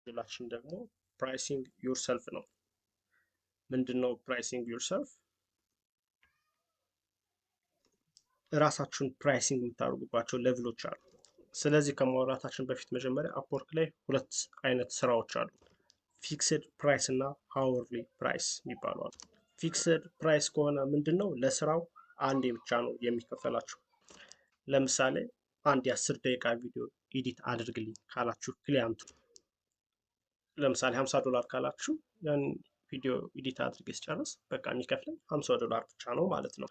ሌላችን ደግሞ pricing yourself ነው። ምንድን ነው pricing yourself? እራሳችሁን pricing የምታደርጉባቸው level ኦች አሉ። ስለዚህ ከማውራታችን በፊት መጀመሪያ Upwork ላይ ሁለት አይነት ስራዎች አሉ። Fixed price እና hourly price የሚባሉ አሉ። Fixed price ከሆነ ምንድን ነው ለስራው አንዴ ብቻ ነው የሚከፈላችሁ። ለምሳሌ አንድ የ10 ደቂቃ ቪዲዮ edit አድርግልኝ ካላችሁ client ኡ ለምሳሌ 50 ዶላር ካላችሁ ያን ቪዲዮ edit አድርጌ ስጨርስ በቃ የሚከፍለኝ 50 ዶላር ብቻ ነው ማለት ነው።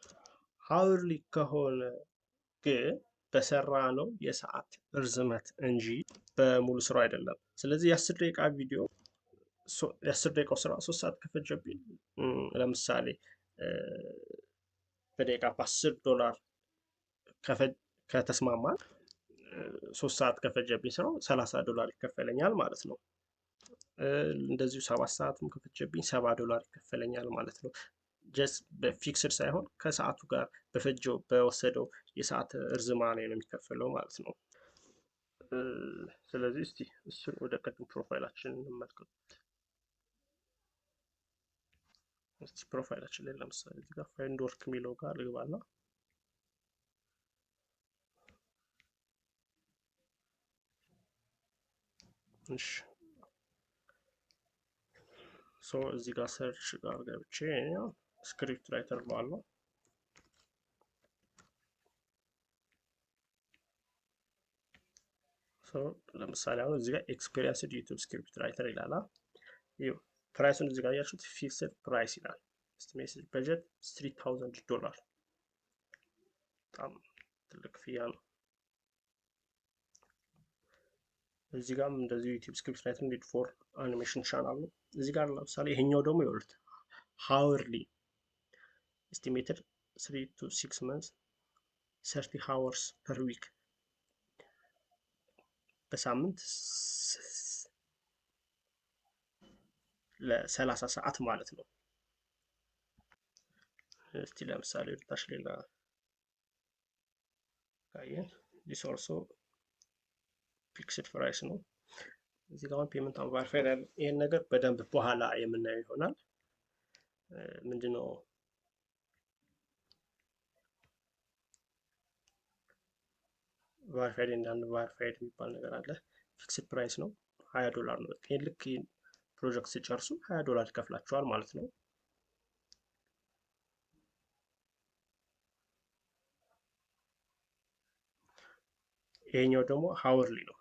Hourly ከሆነ ግን በሰራነው የሰዓት እርዝመት እንጂ በሙሉ ስራው አይደለም። ስለዚህ የ10 ደቂቃ ቪዲዮ የ10 ደቂቃው ስራ 3 ሰዓት ከፈጀብኝ ለምሳሌ በደቂቃ በ10 ዶላር ከተስማማን 3 ሰዓት ከፈጀብኝ ስራው 30 ዶላር ይከፈለኛል ማለት ነው። እንደዚሁ 7 ሰዓትም ከፈጀብኝ 70 ዶላር ይከፈለኛል ማለት ነው። Just በ fixed ሳይሆን ከሰዓቱ ጋር በፈጀው በወሰደው የሰዓት እርዝማኔ ነው የሚከፈለው ማለት ነው። ስለዚህ እስቲ እሱን ወደ ቅድም profile ኣችን እንመልከት። እስቲ profile ኣችን ላይ ለምሳሌ እዚህ ጋር find work የሚለው ጋር ልግባና እሺ፣ so እዚህ ጋር search ጋር ገብቼ script writer ባለው ለምሳሌ አሁን እዚህ ጋር experienced YouTube script writer ይላል። ይኸው price ኡን እዚህ ጋር ያያችሁት fixed price ይላል። Estimated budget $3000። በጣም ትልቅ ክፍያ ነው። እዚህ ጋርም እንደዚሁ YouTube script writer need for animation channel ነው። እዚህ ጋር ለምሳሌ ይሄኛው ደግሞ ይኸውልህ hourly estimated 3 to 6 months, 30 hours per week፣ በሳምንት ለ30 ሰዓት ማለት ነው። እስቲ ለምሳሌ ወደታች ሌላ ካየን this also fixed price ነው። እዚህ ጋር አሁን payment unverified ያለ ይሄን ነገር በደንብ በኋላ የምናየው ይሆናል። ምንድነው verified and unverified የሚባል ነገር አለ። Fixed price ነው፣ 20 ዶላር ነው። ይሄን ልክ ፕሮጀክት ሲጨርሱ 20 ዶላር ይከፍላቸዋል ማለት ነው። ይሄኛው ደግሞ hourly ነው፣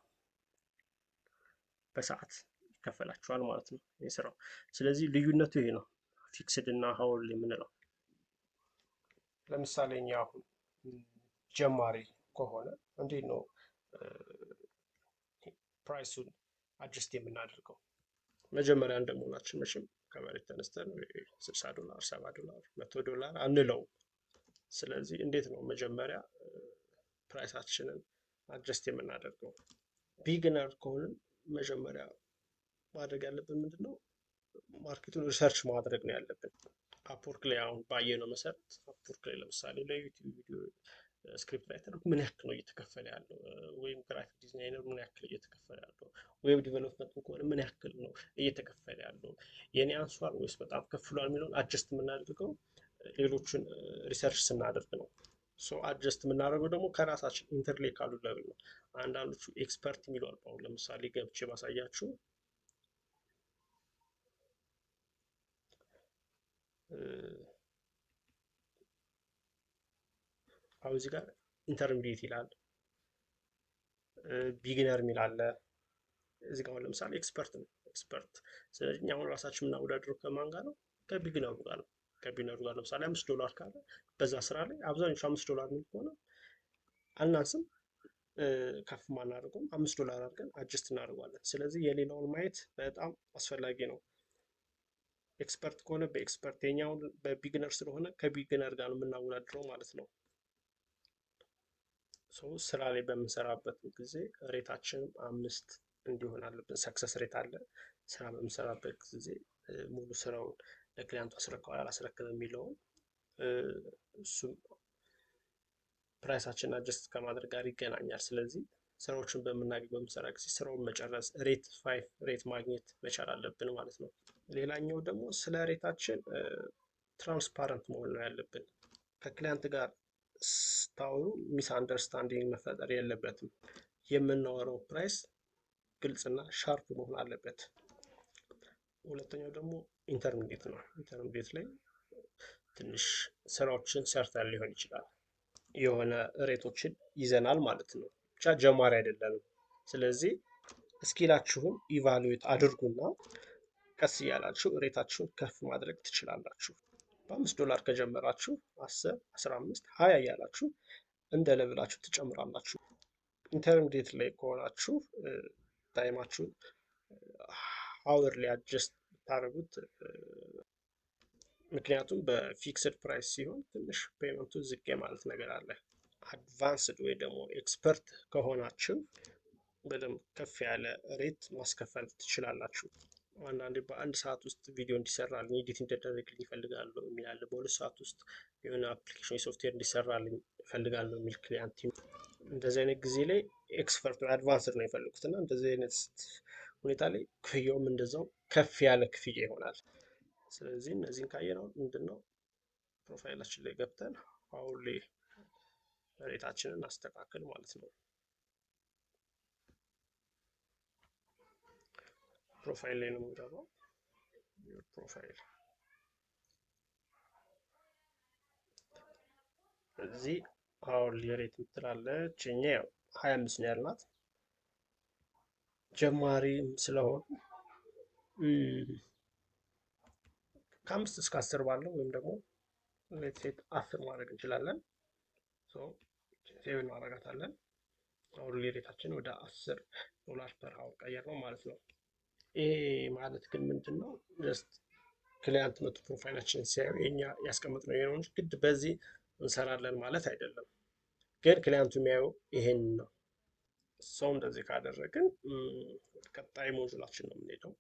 በሰዓት ይከፈላቸዋል ማለት ነው የስራው። ስለዚህ ልዩነቱ ይሄ ነው፣ fixed እና hourly የምንለው። ለምሳሌ እኛ አሁን ጀማሪ ከሆነ እንዴት ነው price ኡን adjust የምናደርገው? መጀመሪያ እንደመሆናችን መቼም ከመሬት ተነስተን 60 ዶላር፣ 70 ዶላር፣ 100 ዶላር አንለውም። ስለዚህ እንዴት ነው መጀመሪያ price ኣችንን adjust የምናደርገው? Beginner ከሆንን መጀመሪያ ማድረግ ያለብን ምንድን ነው? Market ኡን research ማድረግ ነው ያለብን። Upwork ላይ አሁን ባየነው መሰረት Upwork ላይ ለምሳሌ ለ YouTube ቪዲዮ script writer ምን ያክል ነው እየተከፈለ ያለው፣ ወይም graphic designer ምን ያክል እየተከፈለ ያለው፣ web development ከሆነ ምን ያክል ነው እየተከፈለ ያለው፣ የኔ አንሷል ወይስ በጣም ከፍሏል የሚለውን adjust የምናደርገው ሌሎችን research ስናደርግ ነው። So adjust የምናደርገው ደግሞ ከራሳችን entry ላይ ካሉ level ነው። አንዳንዶቹ expert የሚሉ አሉ። አሁን ለምሳሌ ገብቼ ባሳያችሁ አሁን እዚህ ጋር intermediate ይላል፣ beginner የሚል አለ። እዚህ ጋር አሁን ለምሳሌ expert ነው expert። ስለዚህ እኛ አሁን ራሳችን የምናወዳድረው ከማን ጋር ነው? ከ beginner ኡ ጋር ነው። ከ beginner ኡ ጋር ለምሳሌ 5 ዶላር ካለ በዛ ስራ ላይ አብዛኞቹ 5 ዶላር የሚል ከሆነ አናንስም ከፍ አናደርገውም፣ 5 ዶላር አድርገን adjust እናደርገዋለን። ስለዚህ የሌላውን ማየት በጣም አስፈላጊ ነው። Expert ከሆነ በ expert፣ የኛውን በ beginner ስለሆነ ከ beginner ጋር ነው የምናወዳድረው ማለት ነው። So ስራ ላይ በምንሰራበት ጊዜ rate ኣችንም 5 እንዲሆን አለብን። Success rate አለ። ስራ በምንሰራበት ጊዜ ሙሉ ስራውን ለ client ኡ አስረክቧል አላስረክብም የሚለውን እሱም price ኣችንን adjust ከማድረግ ጋር ይገናኛል። ስለዚህ ስራዎችን በምናገኝ በምንሰራ ጊዜ ስራውን መጨረስ rate 5 rate ማግኘት መቻል አለብን ማለት ነው። ሌላኛው ደግሞ ስለ rate ኣችን transparent መሆን ነው ያለብን። ከ client ጋር ስታወሩ misunderstanding መፈጠር የለበትም። የምናወራው price ግልጽና sharp መሆን አለበት። ሁለተኛው ደግሞ intermediate ነው። Intermediate ላይ ትንሽ ስራዎችን ሰርተን ሊሆን ይችላል፣ የሆነ rate ኦችን ይዘናል ማለት ነው። ብቻ ጀማሪ አይደለንም። ስለዚህ skill ኣችሁን evaluate አድርጉና ቀስ እያላችሁ rate ኣችሁን ከፍ ማድረግ ትችላላችሁ። በ5 ዶላር ከጀመራችሁ 10፣ 15፣ 20 እያላችሁ እንደ level ኣችሁ ትጨምራላችሁ። Intermediate ላይ ከሆናችሁ time ኣችሁን hourly adjust ብታደርጉት፣ ምክንያቱም በ fixed price ሲሆን ትንሽ payment ኡ ዝቅ የማለት ነገር አለ። Advanced ወይ ደግሞ expert ከሆናችሁ በደንብ ከፍ ያለ rate ማስከፈል ትችላላችሁ። አንዳንዴ በአንድ ሰዓት ውስጥ ቪዲዮ እንዲሰራልኝ፣ edit እንዲደረግልኝ እፈልጋለሁ የሚል አለ። በ2 ሰዓት ውስጥ የሆነ application software እንዲሰራልኝ እፈልጋለሁ የሚል client፣ እንደዚህ አይነት ጊዜ ላይ expert advanced ነው የሚፈልጉት እና እንደዚህ አይነት ሁኔታ ላይ ክፍያውም እንደዛው ከፍ ያለ ክፍያ ይሆናል። ስለዚህ እነዚህን ካየነው ምንድን ነው profile ኣችን ላይ ገብተን hourly rate ኣችንን እናስተካክል ማለት ነው። Profile ላይ ነው የምንገባው። Profile እዚህ hourly rate የምትላለች፣ እኛ ያው 25 ነው ያልናት፣ ጀማሪም ስለሆን ከ5 እስከ 10 ባለው ወይም ደግሞ let's say 10 ማድረግ እንችላለን። Save እናደርጋታለን። Hourly rate ኣችን ወደ 10 ዶላር per hour ቀየር ነው ማለት ነው። ይሄ ማለት ግን ምንድን ነው? Just client መቶ profile ኣችንን ሲያዩ የኛ ያስቀመጥነው ይሄ ነው እንጂ ግድ በዚህ እንሰራለን ማለት አይደለም። ግን client ኡ የሚያየው ይሄን ነው። So እንደዚህ ካደረግን ቀጣይ module ኣችን ነው የምንሄደው።